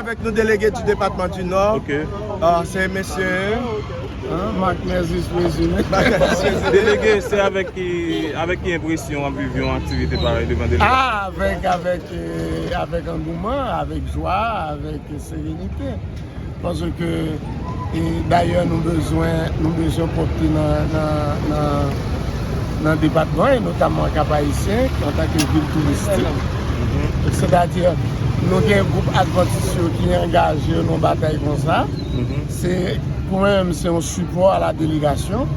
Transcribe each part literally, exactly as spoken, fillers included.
Avec nous, délégué du département du Nord. Ok. Ah, c'est monsieur. Hein, Marc Merzius Présumé. Delege, se avèk ki, avèk ki enpresyon w ap viv yon aktivite parèy devan delegasyon? Ah, avec, avec, euh, avec engouement, avec joie, avec sérénité. Paske, e, dayè, nou bezwen, nou bezwen pòte nan, nan, nan, nan depatman, e notaman Kap Ayisyen, antanke vil touristik. Sètadi, nou gen gwoup advantis yo ki angaje yo nan batay konsa. Se, pou mwen menm, se yon sipò a la delegasyon,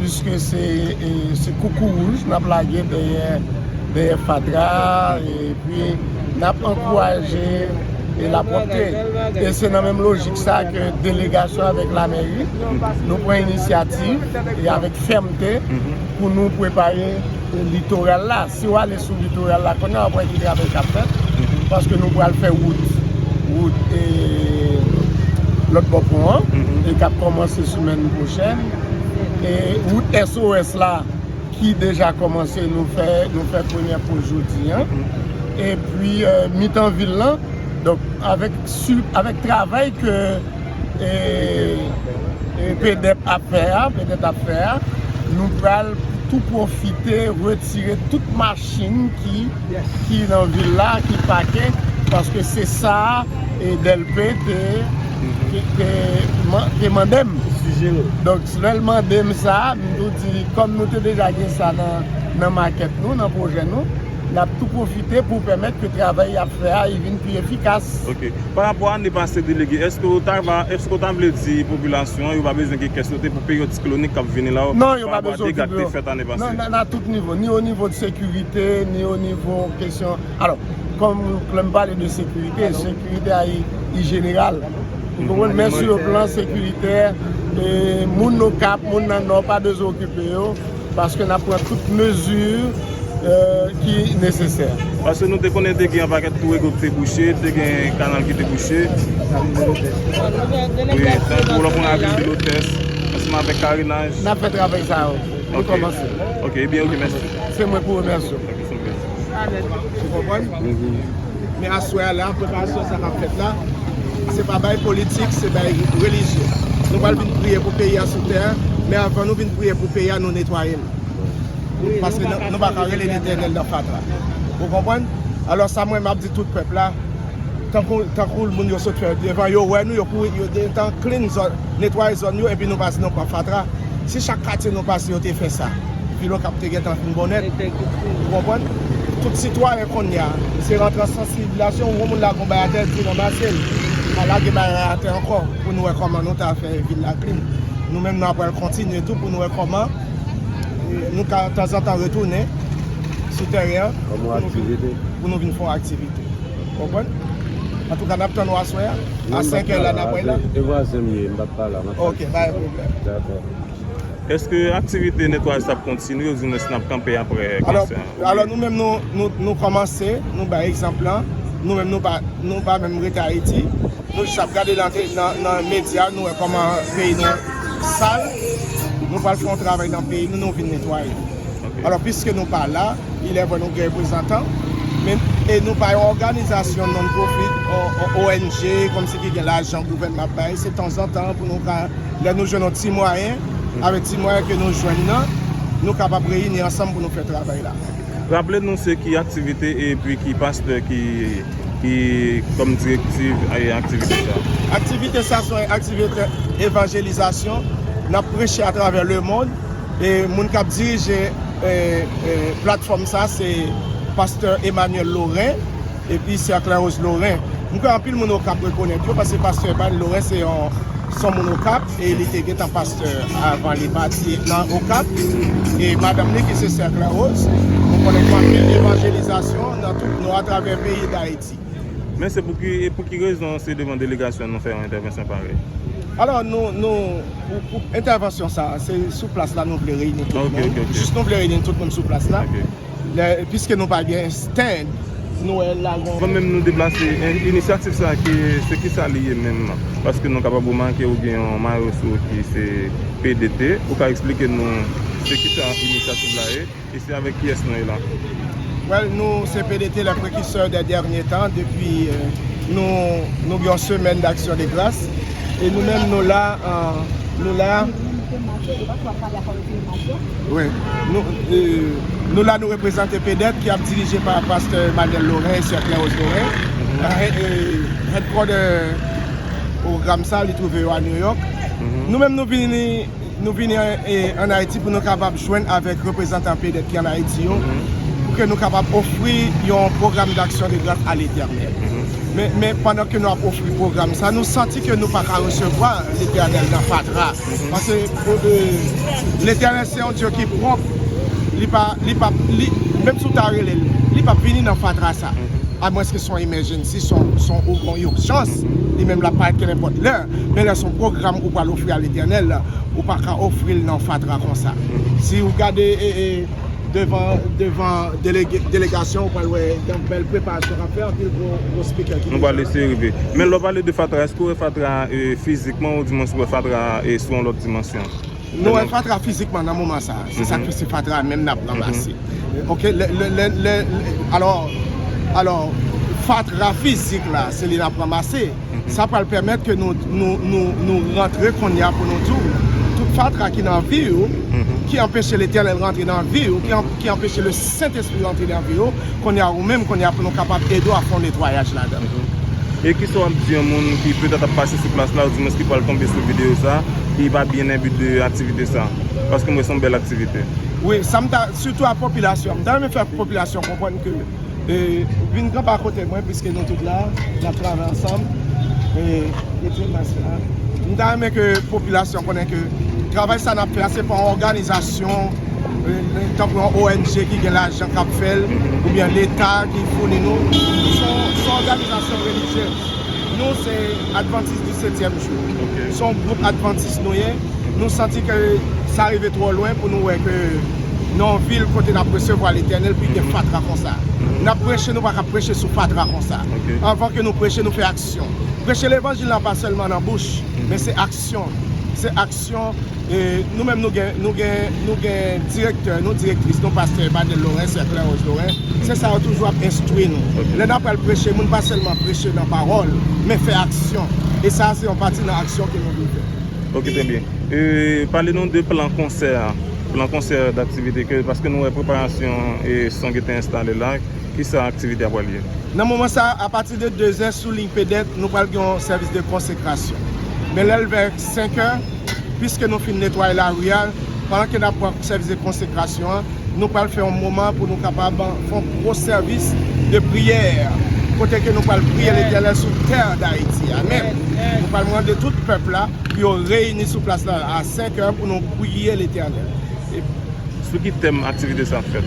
piske se, e, se koukou wouj n ap lage dèyè, dèyè fatra, epi n ap ankouraje, e, lapwòpte. E se nan menm lojik sa ke delegasyon avèk lamèri, nou pran inisyativ e avèk fèmte pou nou prepare, e, litoral la. Si w ale sou litoral la, kounye a w ap wè ki travay k ap fèt, paske nou pral fè wout, wout, e, lòt bò pon an, e k ap kòmanse semèn pwochèn. E wout S O S la, ki deja kòmanse, nou fè, nou fè premyè pòz jodi an. Epi, e, mitan vil lan, donk, avèk, si, avèk travay ke, e, e, PDEP ap fè a, PDET ap fè a, nou pral tou pwofite retire tout machin ki, ki nan vil la, ki pake, paske se sa, e, Dèlpe te, te, te man-, te mande m. Donk, lè l mande m sa, m tou di, kòm nou te deja gen sa nan, nan makèt nou, nan pwojè nou, n ap tou pwofite pou pèmèt ke travay y ap fè a, li vin pi efikas. Ok. Pa rapò a ane pase, delege, èske w ta va, èske w ta vle di popilasyon an, yo pa bezwen gen kè sote pou peryòd siklonik k ap vini la, non, yo pa pa rapò a bezwen dega ki okipe te yo fèt ane pase? Non, nan, nan tout nivo, ni o nivo de sekirite, ni o nivo kesyon. Alò, kòm lè m pale de sekirite, sekirite a li, li jeneral. Ou konprann? Men sou le plan sekiritè, e, moun Okap, moun nan Nò pa bezwen okipe yo, paske n ap pran tout mezi, e, ki nesesè. Paske nou te konnen te gen yon pakèt twou ego ki te bouche, te gen kanal ki te bouche. Wi, tankou lè w pran ravin Vilotès, ansanm avèk karenaj. N ap fè travay sa yo. Nou kòmanse. Ok, ebyen, ok, mèsi. Se mwen pou remèsye w. Ou konprann? Men aswè a la, preparasyon sa k ap fèt la, se pa bay politik, se bay relijye. Nou pral vin priye pou peyi a sou tè, men anvan nou vin priye pou peyi a, nou netwaye l. Paske nou, nou pa ka rele Letènèl nan fatra. Ou konprann? Alò, sa mwen m ap di tout pèp la, tankou, tankou moun yo sot fè devan, yo wè nou, yo kouri, yo gentan clean zòn, netwaye zòn yo, epi nou pa di nou pran fatra. Si chak katye nou pase, yo te fè sa, vil Okap te gentan fin bonnèt. Ou konprann? Tout sitwayen kounye a, se rantre an sansibilasyon, ou wè moun la gon bay atè, di ranmase l. Pa lage bay atè ankò, pou nou wè kòman nou ta fè vil la clean. Nou menm, nou apral kontinye tou pou nou wè kòman, e, nou ka tanzantan retounen sou teren an pou nou vin, pou nou vin fè yon aktivite. Konprann? Antouka, n ap tann ou aswè a. A senk è la, n ap wè la. E vwazen m ye, m p ap pale, m ap pale. Ok, pa gen pwoblèm. Dakò. Èske aktivite netwayaj sa ap kontinye, ouzimwens n ap kanpe apre konsè an? Alò, nou menm, nou, nou, nou kòmanse, nou bay egzanp lan. Nou menm, nou pa, nou pa menm rete Ayiti. Nou jis ap gade nan, nan, nan medya, nou wè kòman peyi nou sal. Nou pral fè yon travay nan peyi nou, nou vin netwaye. Alò, piske nou pa la, il est vrai nou gen reprezantan, men, e nou pa yon òganizasyon non-profit, o, o, O N G, kòmsi ki gen lajan gouvènman ap bay, se tanzantan pou nou ka, lè nou jwenn yon ti mwayen, avèk ti mwayen ke nou jwenn nan, nou kapab reyini ansanm pou nou fè travay la. Raple nou se ki aktivite epi ki pastè ki, ki kòm direktiv a aktivite sa? Aktivite sa se yon aktivite evanjelizasyon. N ap preche atravè lemonn. E moun k ap dirije, e, e, platfòm sa, se pastè Emmanuel Laurent epi sè Claire Rose Laurent. M kwè anpil moun Okap rekonèt yo, paske pastè Emmanuel Laurent se yon, se yon moun Okap, e li te gentan pastè avan li pati nan Okap. E madanm li ki se sè Claire Rose, nou konnen fè anpil evanjelizasyon nan tout Nò atravè peyi Dayiti. Men se pou ki, e pou ki rezon se devan delegasyon nou fè yon entèvansyon parèy? Alò, nou, nou, pou, pou entèvansyon sa, se sou plas la nou vle reyini tout moun. Ok, ok, ok. Jis nou vle reyini tout moun sou plas la. Ok. Lè, piske nou pa gen stand, nou wè la gon. Avan menm nou deplase, en-, inisyativ sa ki, se ki sa li ye menm? Paske nou kapab remake ou gen yon mayo sou ou ki se P D T. Ou ka eksplike nou se ki sa inisyativ la ye? E se avèk kiyès nou ye la? Well, nou se P D T, les précurseurs des derniers temps, depi, euh, Nou, nou gen yon semèn d'aksyon de gras. E nou menm, nou la, euh, nou la. Wi. Nou, euh, nou la, nou reprezante PEDET ki ap dirije pa pastè Emmanuel Laurent e sè Claire Rose Laurent. Euh, euh, headquarter pwogram sa, li twouve yo a New York. Nou menm, nou vini, nou vini, eh, ann Ayiti pou nou kapab jwenn avèk reprezantan PEDET ki ann Ayiti yo, pou ke nou kapab ofri yon pwogram d'aksyon de gras a Letènèl. Men, men pandan ke nou ap ofri pwogram sa, nou santi ke nou pa ka resevwa Letènèl nan fatra. Paske, eh, Letènèl se yon Dye ki pwòp. Li pa, li pa, li, menm si w ta rele l, li p ap vini nan fatra sa. Amwenske se yon emergency, se yon, se yon, yon ijans, li menm l ap parèt ke nenpòt lè. Men lè se yon pwogram ou pral ofri a Letènèl, ou pa ka ofri l nan fatra konsa. Si w gade, e, e, devan, devan delege-, delegasyon, ou pral wè gen bèl preparasyon k ap fè, anpil gwo, gwo speaker ki Nou pral eseye rive. Men lè w pale de fatra, èske w wè fatra, e, fizikman, oudimwens w wè fatra, e, sou yon lòt dimansyon? Nou wè fatra fizikman nan moman sa a. Se sa k fè se fatra menm n ap ranmase. Oke, lè, lè, lè, lè, lè, alò, alò, fatra fizik la, se li n ap ranmase. Sa pral pèmèt ke nou, nou, nou, nou rantre kounye a pou nou di w, tout fatra ki nan vi w, ki anpeche Letènèl rantre nan vi w, ki an-, ki anpeche le Sentespri rantre nan vi w, kounye a ou menm, kounye a pou nou kapab ede w ap fè yon netwayaj ladan. E kisa w ap di yon moun ki petèt ap pase sou plas la, oudimwens ki pral tonbe sou videyo sa, ki pa byen enbi de aktivite sa? Paske m wè se yon bèl aktivite. Wi, sa m ta, sitou a popilasyon, m ta renmen fè popilasyon konprann ke, e, vin kanpe akote mwen, piske nou tout la, n ap travay ansanm. E, retire mas la. M ta renmen ke popilasyon konnen ke travay sa n ap fè a, se pa yon òganizasyon, e, e, tankou yon O N G ki gen lajan k ap fè l, oubyen Leta ki founi nou. Se yon, se yon òganizasyon relijyez. Nou se Advantis di setyèm jou. Se yon gwoup Advantis nou ye. Nou santi ke sa rive twò lwen pou nou wè ke nan yon vil kote n ap resevwa Letènèl, pi gen fatra konsa. N ap preche, nou pa ka preche sou fatra konsa. Anvan ke nou preche, nou fè aksyon. Preche levanjil la pa sèlman nan bouch, men se aksyon. Se aksyon. E, nou menm, nou gen, nou gen, nou gen direktè, nou direktris, nou pastè Emmanuel Laurent, sè Claire Rose Laurent. Se sa yo toujou ap enstwi nou. Lè n ap pral preche, moun pa sèlman preche nan pawòl, men fè aksyon. E sa a se yon pati nan aksyon ke nou vin fè. Ok, trè byen. E, pale nou de plan konsè a. Plan konsè d'aktivite ke, paske nou wè preparasyon e son ki te enstale la. Kisa aktivite a pral ye? Nan moman sa, apati de dezè sou liy PEDET, nou pral gen yon sèvis de konsekrasyon. Men lè l vè senkè, piske nou fin netwaye lari a, pandan ke n ap pran sèvis de konsekrasyon an, nou pral fè yon moman pou nou kapab fè yon gwo sèvis de priyè, kote ke nou pral priye Letènèl sou tè Dayiti. Amèn. Nou pral mande tout pèp la pou yo reyini sou plas la a senkè pou nou priye Letènèl. E Sou ki tèm aktivite sa ap fèt?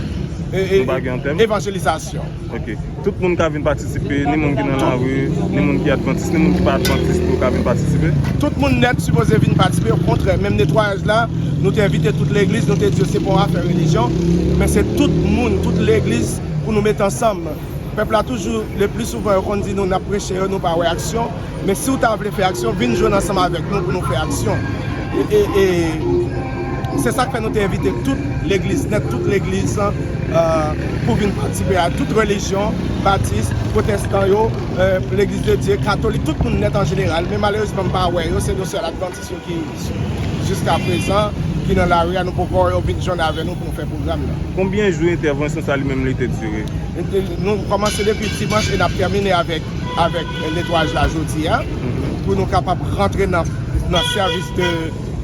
E, e, Nou pa gen yon tèm? Evanjelizasyon. Ok. Tout moun ka vin patisipe, ni moun ki nan lari, ni moun ki advantis, ni moun ki pa advantis tou ka vin patisipe? Tout moun nèt sipoze vin patisipe. Okontrè, menm netwayaj la, nou te envite tout legliz, nou te di yo se pa yon afè relijyon, men se tout moun, tout legliz pou nou met ansanm. Pèp la toujou, le pli souvan, yo konn di nou n ap preche yo, nou pa wè aksyon. Men si w ta vle fè aksyon, vin jwenn ansanm avèk nou pou nou fè aksyon. E, e, e se sa k fè nou te envite tout legliz nèt, tout legliz, euh, pou vin patisipe a, tout relijyon, batis, pwotestan yo, euh, Legliz de Dye, katolik, tout moun nèt an jeneral. Men malerezman, m pa wè yo, se nou sèl advantis yo ki, jiska prezan, ki nan lari a, nou poko wè yo vin jwenn avè nou pou nou fè pwogram nan. Konbyen jou entèvansyon sa li menm li te dire? Nou kòmanse depi dimanch e n ap tèmine avèk, avèk netwayaj la jodi a, pou nou kapab rantre nan, nan sèvis de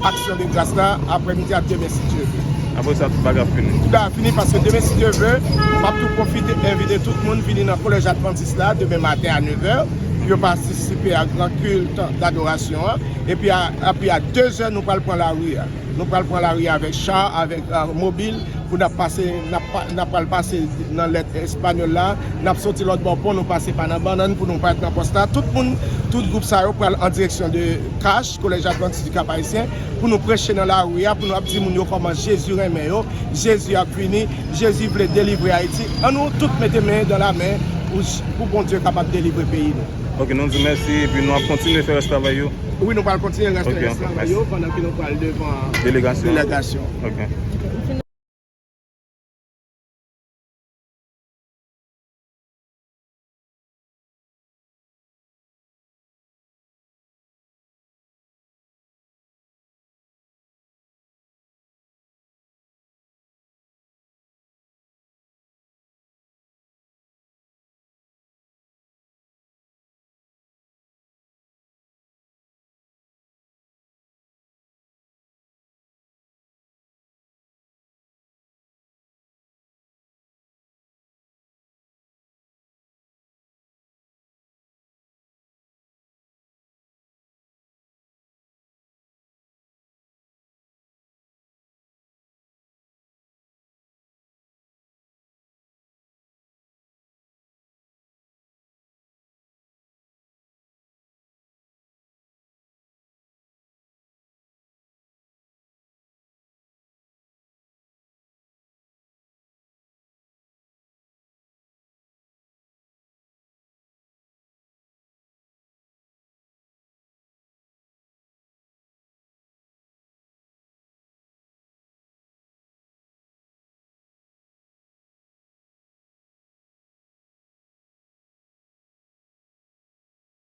aksyon de gras la aprèmidi a demen, si Dye vle. Apre sa, tout bagay ap fini? Tout bagay ap fini, paske demen, si Dye vle, m ap tou pwofite envite tout moun vini nan kolèj advantis la demen maten a nevè, pou yo patisipe a gran kilt dadorasyon an. Epi a, epi a dezè, nou pral pran lari a. Nou pral pran lari a avèk cha, avèk, euh, mobil, pou n ap pase, n ap pa, n ap pral pase nan lèt espanyòl la, n ap soti lòt bò pon, nou pase pa nan Bannann pou nou parèt nan pòs la. Tout moun, tout gwoup sa yo pral an direksyon de CACH, Collège Adventiste du Cap Haïtien, pou nou preche nan lari a, pou nou ap di moun yo kòman Jezi renmen yo, Jezi ap vini, Jezi vle delivre Ayiti. Ann nou tout mete men dan la men pou, pou Bondye kapab delivre peyi nou. Ok, nou di mèsi, epi nou ap kontinye fè rès travay yo. Wi, nou pral kontinye rès, ok, fè rès travay yo pandan ke nou pral devan delegasyon. Delegasyon. Ok.